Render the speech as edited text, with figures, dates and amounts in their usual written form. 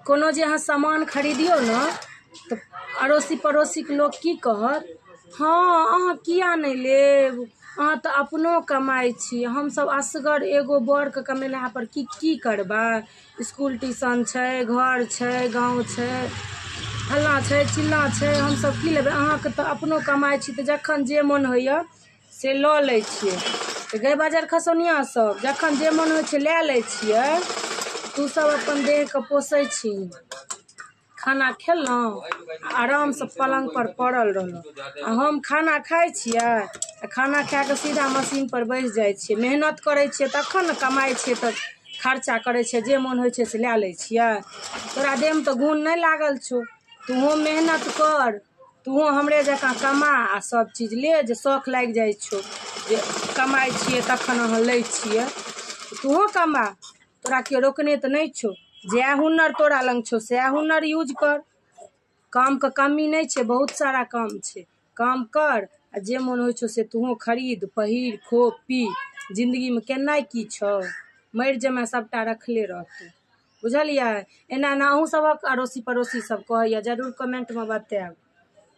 कोनो जे अहाँ सामान खरीदियौ ने तऽ अड़ोसी पड़ोसीके लोक की कहत, हँ अहाँ किया नहि लेब, अहाँ तऽ अपनो कमाइ छी, हमसब असगर एगो बरके कमेलहा पर की की करबै, इसकुल ट्यूशन छै, घर छै, गाँव छै, फल्लाँ छै चिल्लाँ छै, हमसब की लेबै, अहाँके तऽ अपनो कमाइ छी तऽ जखन जे मोन होइए से लऽ लै छियै। तऽ गै बजर खसौनिया सब, जखन जे मोन होइ छै लए लै छियै, तू सब अपन देहके पोसै छीही। खाना खेलहुँ आरामसँ पलङ्गपर पड़ल रहलहुँ, आ हम खाना खाइ छियै आ खाना खाए कऽ सीधा मशीनपर बैस जाइ छियै। मेहनत करै छियै तखन ने कमाइ छियै, तऽ खर्चा करै छियै, जे मोन होइ छै से लए लै छियै। तोरा देहमे तऽ गुण नहि लागल छौ, तूहो मेहनत कर, तूहो हमरे जकाँ कमा आ सब चीज ले, जे शौख लागि जाइ छौ जे कमाइ छियै तखन अहाँ लै छियै, तूहो कमा, तोरा केओ रोकने तऽ नहि छौ। जएह हुनर तोरा लग छौ सएह हुनर यूज कर, कामके कमी नहि छै, बहुत सारा काम छै, काम कर आ जे मोन होइ छौ से तूहो खरीद, पहिर, खो, पी। जिन्दगीमे केनाइ की छौ, मरि जेमे सबटा रखले रहतौ, बुझलियै? एना एना अहूँ सबक अड़ोसी पड़ोसी सब कहैया, जरूर कमेंटमे बतायब।